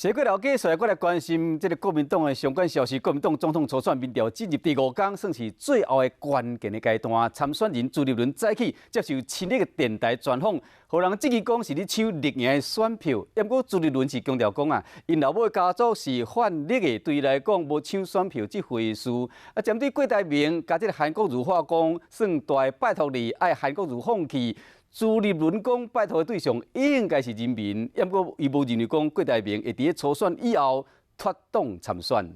社會了解，所以過來關心這个國民黨的相關消息。國民黨總統初選民調進入第五天，算是最後的關鍵的階段。參選人朱立倫早起接受親綠的電台專訪，予人質疑講是咧搶綠營的選票。毋過朱立倫是強調講啊，𪜶老母的家族是泛綠的，對伊來講無搶選票這回事。啊，針對郭台銘共這个韓國瑜話講，算大拜託你愛韓國瑜放棄。朱立倫講拜託的對象應該是人民，毋過伊無認為講郭台銘會佇咧初選以後脫黨參選。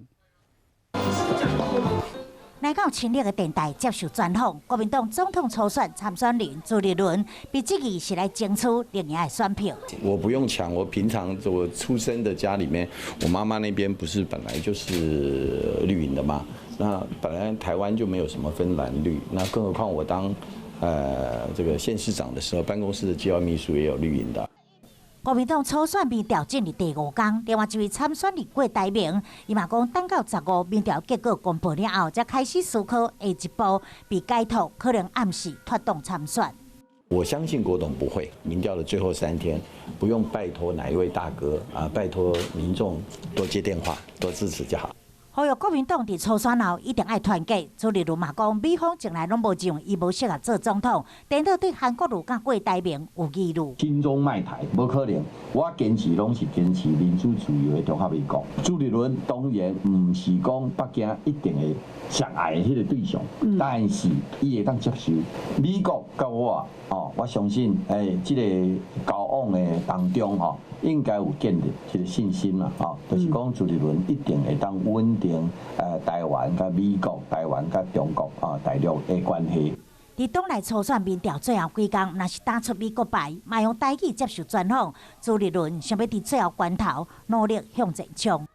來到親綠的電台接受專訪，國民黨總統初選參選人朱立倫被質疑是來爭取綠營的選票。我不用搶，我平常我出生的家裡面，我媽媽那邊不是本來就是綠營的嘛？那本來台灣就沒有什麼分藍綠，那更何況我當這個縣市長的時候，辦公室的機要秘書也有綠營的。國民黨初選民調進入第五天，另外一位參選人郭台銘，伊嘛講等到15民調結果公布了後，才開始思考下一步被解托，可能暗示脫黨參選。我相信郭董不會，民調的最後3天，不用拜託哪一位大哥啊，拜託民眾多接電話，多支持就好。呼籲國民黨佇初選後一定愛團結。朱立倫嘛講，美方從來攏無認為伊無適合做總統，顛倒對韓國瑜佮郭台銘有疑慮。親中賣台，無可能。我堅持攏是堅持民主自由的中華民國。朱立倫當然毋是講北京一定會上愛的彼个對象，但是伊會當接受美國佮我哦，我相信這个交往的當中吼，應該有建立這个信心啦，吼，就是講朱立倫一定會當穩定台灣佮美國、台灣佮中國啊大陸的關係。佇黨內初選民調最後幾工，若是打出美國牌，嘛用台語接受專訪。朱立倫想欲佇最後關頭努力向前衝。